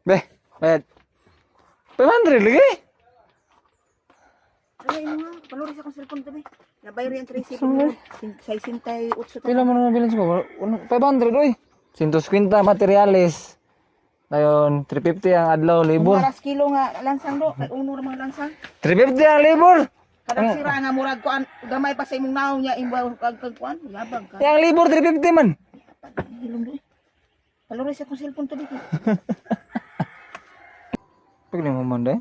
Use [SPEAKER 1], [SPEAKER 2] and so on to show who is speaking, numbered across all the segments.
[SPEAKER 1] Be, bayad. 500 lagi.
[SPEAKER 2] Ano imo nga? Palori sa akong cellphone tabi. Nabayri ang 37. 68.
[SPEAKER 1] Pila man ang bilin ko? 500 oy. 150 materials. Dayon 350 ang adlaw labor.
[SPEAKER 2] Maras kilo nga lansang do, kay uno ra mga lansang.
[SPEAKER 1] 350 ang labor.
[SPEAKER 2] Kadang sira nga murag kuan, gamay pa sa imong naong niya imbaw kag kag kuan, yabag ka.
[SPEAKER 1] Yang labor 350 man.
[SPEAKER 2] Hilom do. Palori sa akong cellphone tabi.
[SPEAKER 1] Pagli mo man day.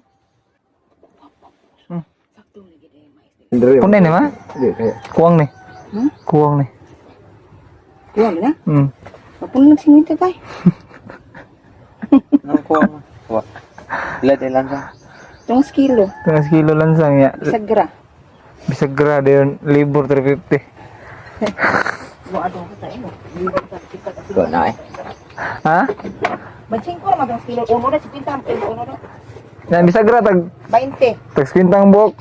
[SPEAKER 2] Sakto ni gid eh mais.
[SPEAKER 1] Punay ni ma? Kuwang ni.
[SPEAKER 2] Hmm?
[SPEAKER 1] Kuwang ni.
[SPEAKER 2] Kuan na. Mapun lang singita tay.
[SPEAKER 3] Anong kuha mo? Wa. Ilan ilan sa?
[SPEAKER 2] Tungos kilo,
[SPEAKER 1] Tungas kilo lansang ya.
[SPEAKER 2] bisagra.
[SPEAKER 1] Bisagra dayon labor 350.
[SPEAKER 2] Mo adong ka tayo mo.
[SPEAKER 3] Kuha na eh.
[SPEAKER 1] Ha?
[SPEAKER 2] Bansing ko ra kilo uno ra 50 uno ra.
[SPEAKER 1] Yan bisagra tag
[SPEAKER 2] 20.
[SPEAKER 1] tag kwintang buhok.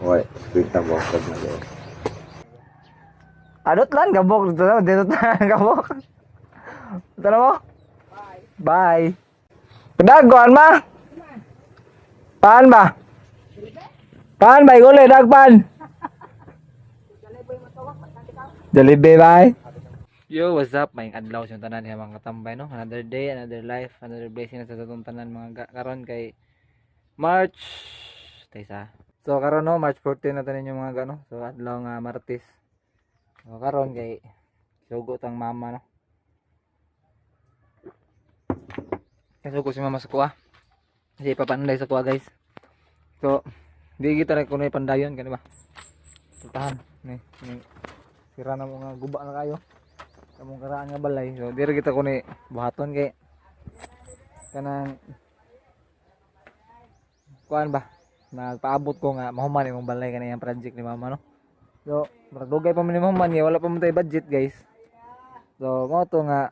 [SPEAKER 3] Wala. Kwenta mo kag na eh.
[SPEAKER 1] Adot lan gabok dito na dito na gabok. Tara mo. Bye. Dagoan ma. Paan ba? Paan ba? Igule, dagpan. Jollibee, bye. Yo, what's up? May adlaw sa tanan ha mga katambay no. Another day, another life, another blessing na sa atong tanan mga karon kay March taysa. So karon no, March 14 na tanin yung mga gano. So adlaw nga Martes. So karon kay sugo tang mama no. Kasugo si mama sa kuha. Kasi ipapanday sa kuha guys. So, di kita rin kuno pandayon kani ba. Pultahan ni ni sira na mga guba na kayo. Kamong karaan nga balay. So diri kita kuno buhaton kay kanang kuan ba nagpaabot ko nga mahuman imong balay kani ang project ni mama no. So, murag dugay pa man ni mahuman kay wala pa man tay budget guys. So, mao to nga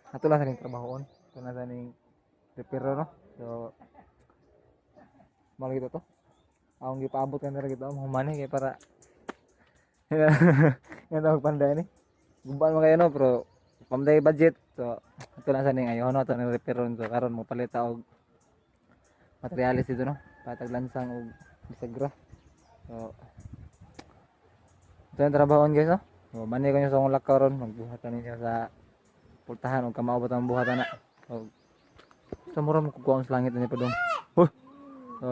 [SPEAKER 1] ato lang sa ning trabahoon. Ato lang sa ning repair no. So, mao lagi to to. Akong gipaabot kanila kita mahuman eh, kay para nga tawag panday ni. Gumbaan man kayo no pero pamday budget. So, ato lang sa ning ayo no ato ning repair ron. So, karon mo palit ta og materialis dito no. Patag lansang og bisagra. So, ito yung trabahoon guys no. So, mani ko nyo sa akong lakaw ron. Magbuhatan ninyo sa pultahan o kamao ba ang buhatan na. So, sa mura mo kukuha sa langit na niya pa dong. Huh! So,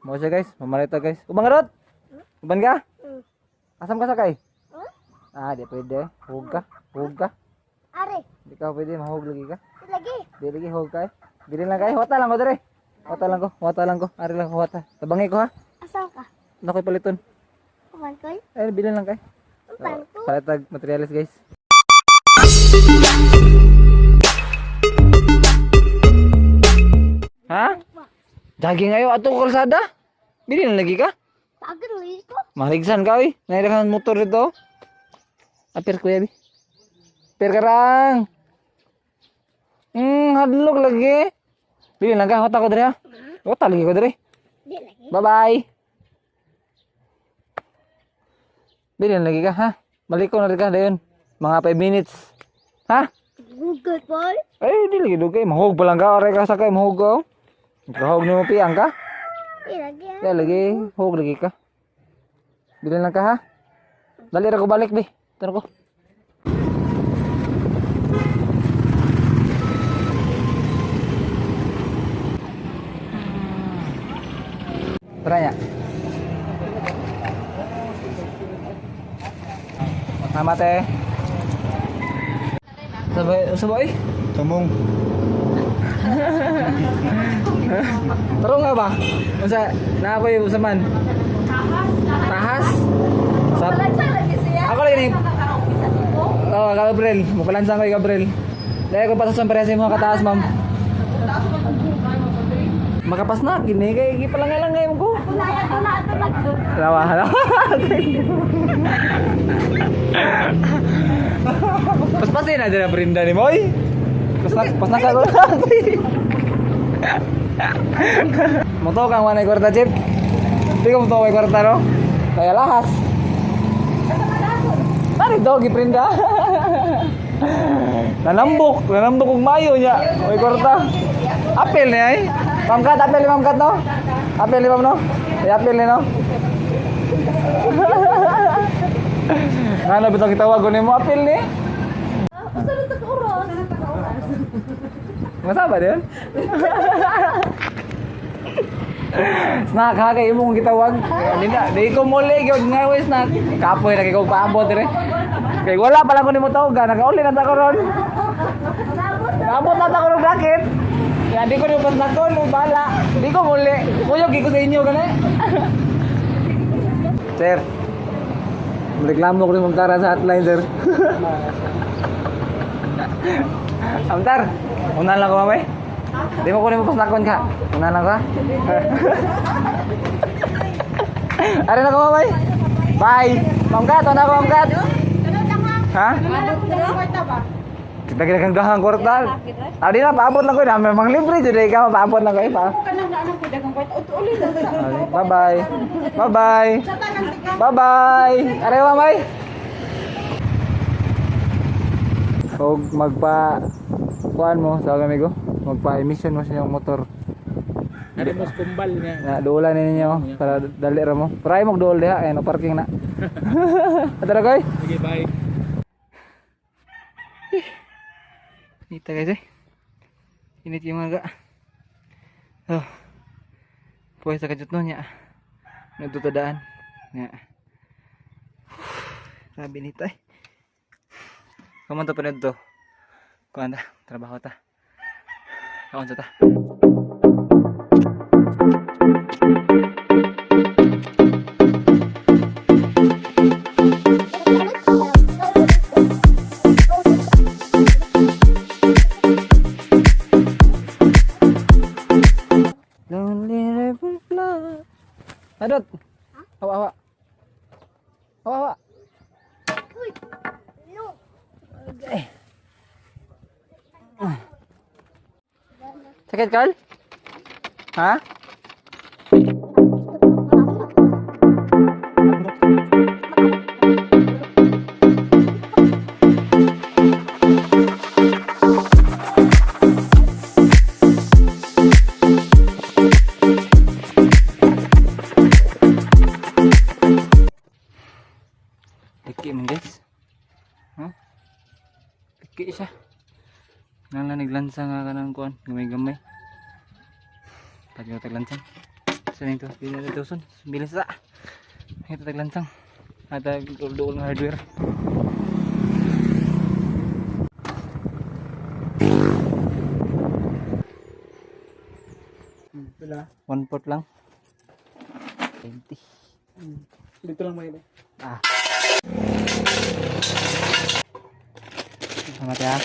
[SPEAKER 1] mo siya guys. Mamalita guys. Ubang karot! Uban ka? Asam ka sakay? Ah, di pwede. Hug ka. Hug ka.
[SPEAKER 4] Are,
[SPEAKER 1] Di ka pwede. Mahug lagi ka.
[SPEAKER 4] lagi.
[SPEAKER 1] Di lagi hug ka eh. Dili lang kay. Huwata lang ko dire. Huwata lang ko. Huwata lang ko. Ari lang ko huwata. Tabangi ko ha.
[SPEAKER 4] Asaw ka?
[SPEAKER 1] Nakoy paliton.
[SPEAKER 4] Uman koy?
[SPEAKER 1] Ay, bilin lang kay.
[SPEAKER 4] Uman ko?
[SPEAKER 1] Palatag materials guys. Ha? Jogging ayo ato kalsada. Bilin na lagi ka?
[SPEAKER 4] Tagan lagi ko.
[SPEAKER 1] Maligsan ka oy. Naira ka ng motor dito. Apir kuya bi. Apir karang. Hadlok lagi. Bilin lang ka, hota ko diri ha. Hota lagi ko diri.
[SPEAKER 4] Di lagi.
[SPEAKER 1] Bye-bye. Bilin lagi ka ha. Balik ko na rin ka dayon. Mga 5 minutes. Ha?
[SPEAKER 4] Google boy.
[SPEAKER 1] Ay, di lagi dugay. Mahog pa lang ka. Aray ka sakay, mahog ka. oh. Kahog ni mo piyang ka.
[SPEAKER 4] Di lagi ha.
[SPEAKER 1] Kaya lagi, hog lagi ka. Bilin lang ka ha. Dali ra ko balik bi. Tara ko. Tara ya. Mama teh. Sabay, sabay.
[SPEAKER 3] Tumong.
[SPEAKER 1] Taro nga ba? Unsa na ako yung usaman? Tahas. Sa Ako lang ni. Oh, Gabriel, mupalansang ko Gabriel. Dahil ko pasasan pareha sa imong kataas, ma'am. Makapas na gini kay gipalangalangay mo ko. Lawa, lawa. Paspasin na dira prinda ni Moy. Pas na, pas na ka ko. Moto kang wanay kwarta chip. Di ko moto kay kwarta no. Kaya lahas. Tari do giprinda. Nanambok, nanambok og mayo niya. May kwarta. Apel ni ay. Ma'am Kat, apel ni Ma'am Kat no? Apel ni Ma'am no? Ay, apel ni no? Ngano bitong gitawag ko nimo apel ni?
[SPEAKER 4] Usa na ta ka oras. Usa na ta ka oras.
[SPEAKER 1] Masaba din? Snack ha kay imong gitawag. Di na, di ko muli gyud nga we snack. Kapoy ra kay kog paabot dire. Kay wala pa lang ko nimo tawagan, nakauli na ta ko ron. Naabot na ta ko ron bracket. Kaya di ko nimo pasnakon, mo bala. Di ko muli. Kuyog ko sa inyo gani. Sir. Reklamo ko ni Ma'am Tara sa hotline, sir. Ma'am Tar, unahan lang ko mamay. Di mo kunin mo pasnakon ka. Unahan lang ka. Ari na ko mamay. Bye. Ma'am Kat, una ko Ma'am Kat. Ha? Kita kira kang dahang kwarta. Adi na paabot lang ko na may mga libre jud eh, ka paabot lang ko eh pa. Bye bye. Bye bye. Bye bye. Are mamay. Og magpa kuan mo sa amigo, magpa emission mo sa inyong motor.
[SPEAKER 5] Ari mas kumbal niya.
[SPEAKER 1] Na duolan ni ninyo para dali ra mo. Pero ay magduol diha ay no parking na. Adara koy.
[SPEAKER 5] Sige, bye.
[SPEAKER 1] Init guys eh. Init yung mga. Oh. Puwes sa kajut nun niya. Nagtutadaan. Nga. Grabe nito eh. Kumunta pa nito. Kuan ta, trabaho ta. Kaon sa ta. Lonely river flow. Adot. Awa awa. Awa awa.
[SPEAKER 4] Uy. No.
[SPEAKER 1] Eh. Sakit, Carl? Ha? Liki man guys. Huh? Liki siya. Nang naglansa nga kanang kuan, gamay-gamay. Pag yung taglansang. Sa nito, pila na tuson, bilis sa. Ito taglansang. At duol nga hardware.
[SPEAKER 5] Wala.
[SPEAKER 1] One pot lang. 20.
[SPEAKER 5] Dito lang may
[SPEAKER 1] Ah. Salamat ya.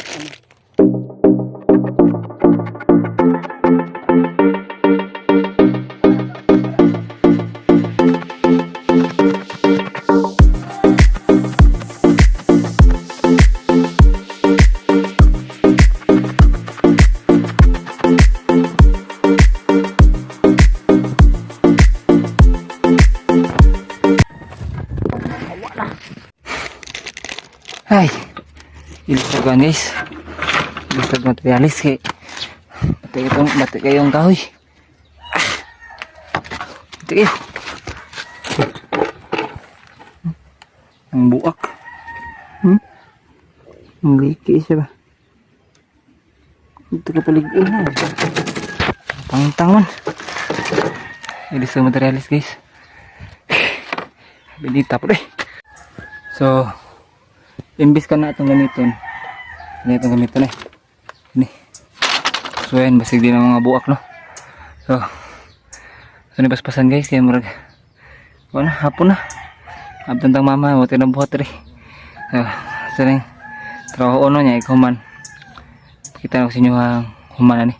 [SPEAKER 1] Ay. Ilusog ko guys. Ilusog materialis kay batay itong batay kayong kahoy. Ah. Batay kayo. Ang buak. Ang liki siya ba? Ito ka palig-in na. Tangtang man. Ilusog materialis guys. Binita po eh. So, imbis ka na itong gamiton ano itong gamiton eh ini. So yan, basig din ang mga buak no. So so ni paspasan guys kaya murag wala, hapon na abdan tang mama mo tinang buhat rin. So so ning trabaho ono niya ikaw man pakita ko sa inyo ang human ani.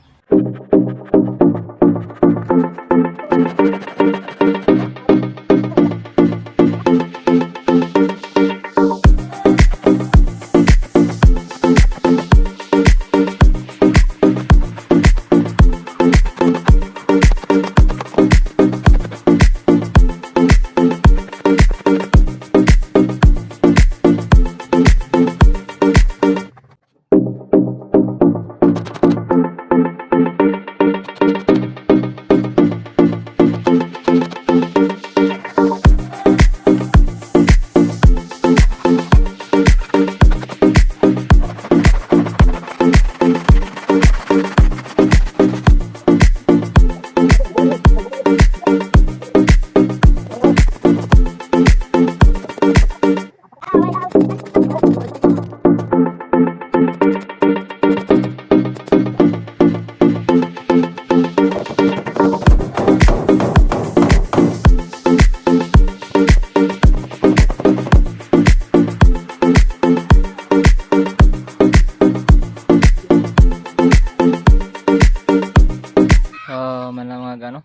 [SPEAKER 1] So man lang mga gano.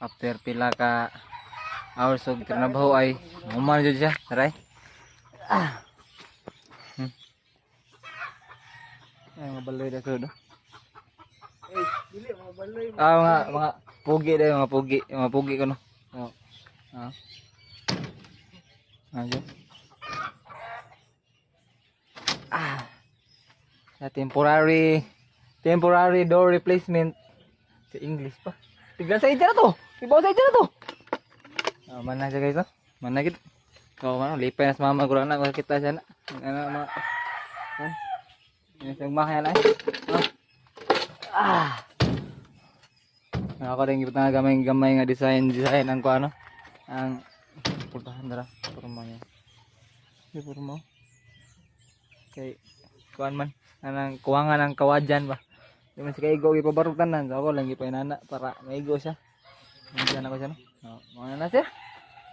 [SPEAKER 1] After pila ka hours og trabaho ay human jud siya, taray. Ah. Ay, mga baloy da sulod, oh. Ah, mga pugi daw, mga pugi ko no. Oh. Ah. Ah, dyan. Ah. Na temporary door replacement sa English pa. Tignan sa inyo na to. Ibaw sa inyo na to. Ah, man na siya, guys, no? Man na gid. So, man, lipay na sa mama ko na kung kita siya na. Ano mga ah. Yan sa makina na eh. Ah. Ah. Ako rin gipot na gamay gamay nga design design ang kuano. Ang pultahan dara porma niya. Di porma. Kay kuan man anang kuwangan ang kawadyan ba. Di man si kaigo gipabarog tanan. So ako lang gipainana para maigo siya. Nandiyan ako siya no. No, mga na siya.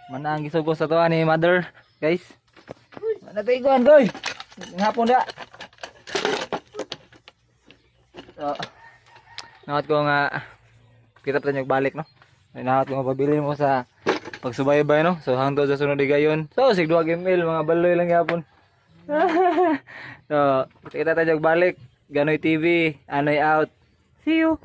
[SPEAKER 1] Mana ang gisugo sa tuwa ni mother, guys. Mana to iguan, goy. Hapon da. So, nakat ko nga kita pa tayo balik no. Ay, nakat ko nga pabili mo sa pagsubaybay no. So hangtod sa sunod gayon. So sig 2 ml mga baloy lang gyapon. So kita tayo balik. Ganoy TV, Anoy out. See you.